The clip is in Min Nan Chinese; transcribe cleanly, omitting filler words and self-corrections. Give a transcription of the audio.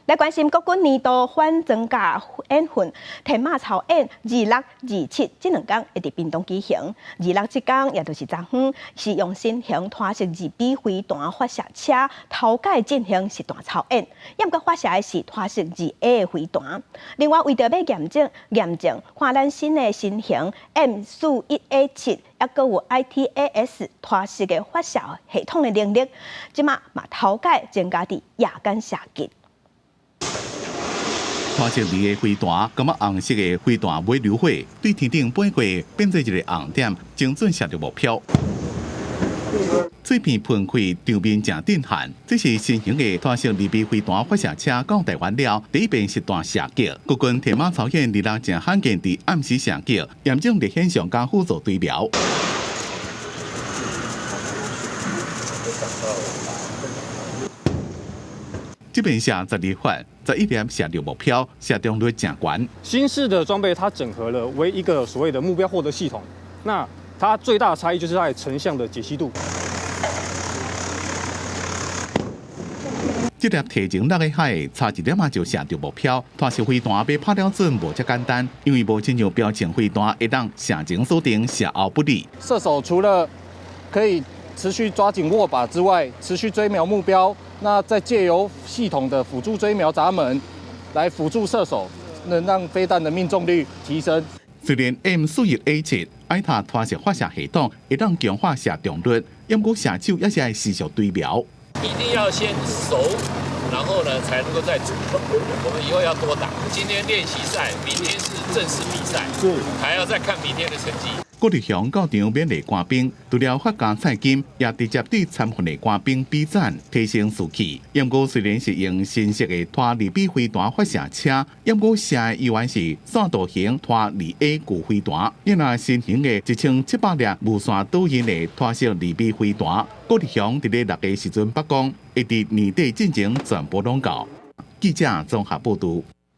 來關心國軍年度反裝甲演訓，天馬操演26、27這兩工會佇屏東舉行。26這工，也就是昨昏，是用新型拖式2B 飛彈發射車頭擺進行實彈操演，毋過發射的是拖式2A 的飛彈。另外，為著欲驗證驗證，看咱新的新型 M41A7，抑閣有 ITAS 拖式的發射系統的能力，這馬嘛頭擺增加佇夜間射擊。拖式2A 飛彈，感覺紅色的飛彈尾流火，對天頂飛過，變做一个紅點，精準射著目標。碎片噴開，場面誠震撼。這是新型的拖式2B 飛彈發射車到台灣了，第一遍實彈射擊。國軍天馬操演26誠罕見佇暗時射擊，驗證獵顯上加輔助對瞄。這遍射12發，11粒射著目標，射中率誠懸。新式的裝備它整合了為一個所謂的目標獲得系統，那它最大的差異就是在成像的解析度。這粒體重六个海，差一點仔就射著目標。拖式飛彈欲拍了準無遮簡單，因為無親像標槍飛彈會當射前鎖定，射後不利。射手除了可以持續抓緊握把之外，持續追瞄目標。那再借由系統的輔助追瞄閘門來輔助射手，能讓飛彈的命中率提升。雖然 M41A7愛塔拖式發射系統會當強化射中率，毋過射手也是愛持續對瞄。一定要先熟，然後呢才能夠再主動。我們以後要多打。今天練習賽，明天是正式比賽，是還要再看明天的成績。郭立雄到場勉勵官兵，除了發加菜金，也直接對參訓的官兵比讚，提升士氣。毋過雖然是用新式的拖2B 飛彈發射車，毋過射的依然是線道型拖2A 舊飛彈。若新型的1700粒無線導引的拖式2B 飛彈，郭立雄佇咧六月時陣曝光，會佇年底進前全部攏到。記者綜合報導。